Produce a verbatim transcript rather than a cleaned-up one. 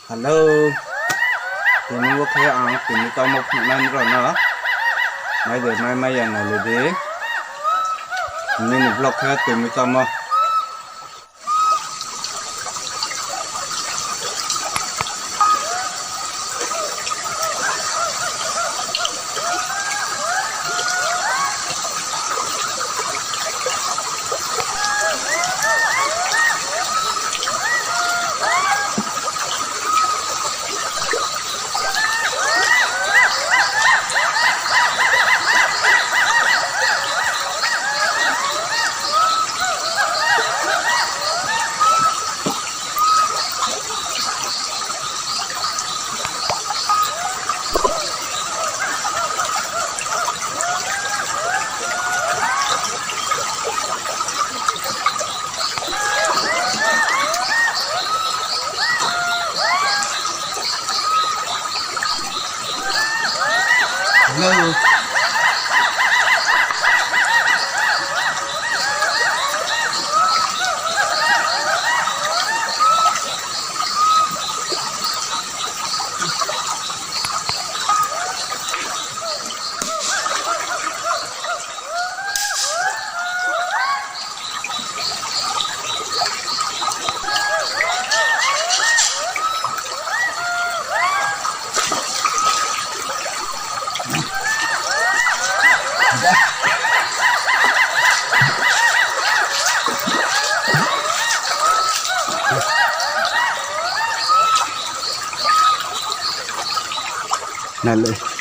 Hello. Tini wo khe ang tini tamo phnuhnai nrao no. Mai de mai mai ya nai le di. Nini vlog khe tini tamo. Hello. Nale.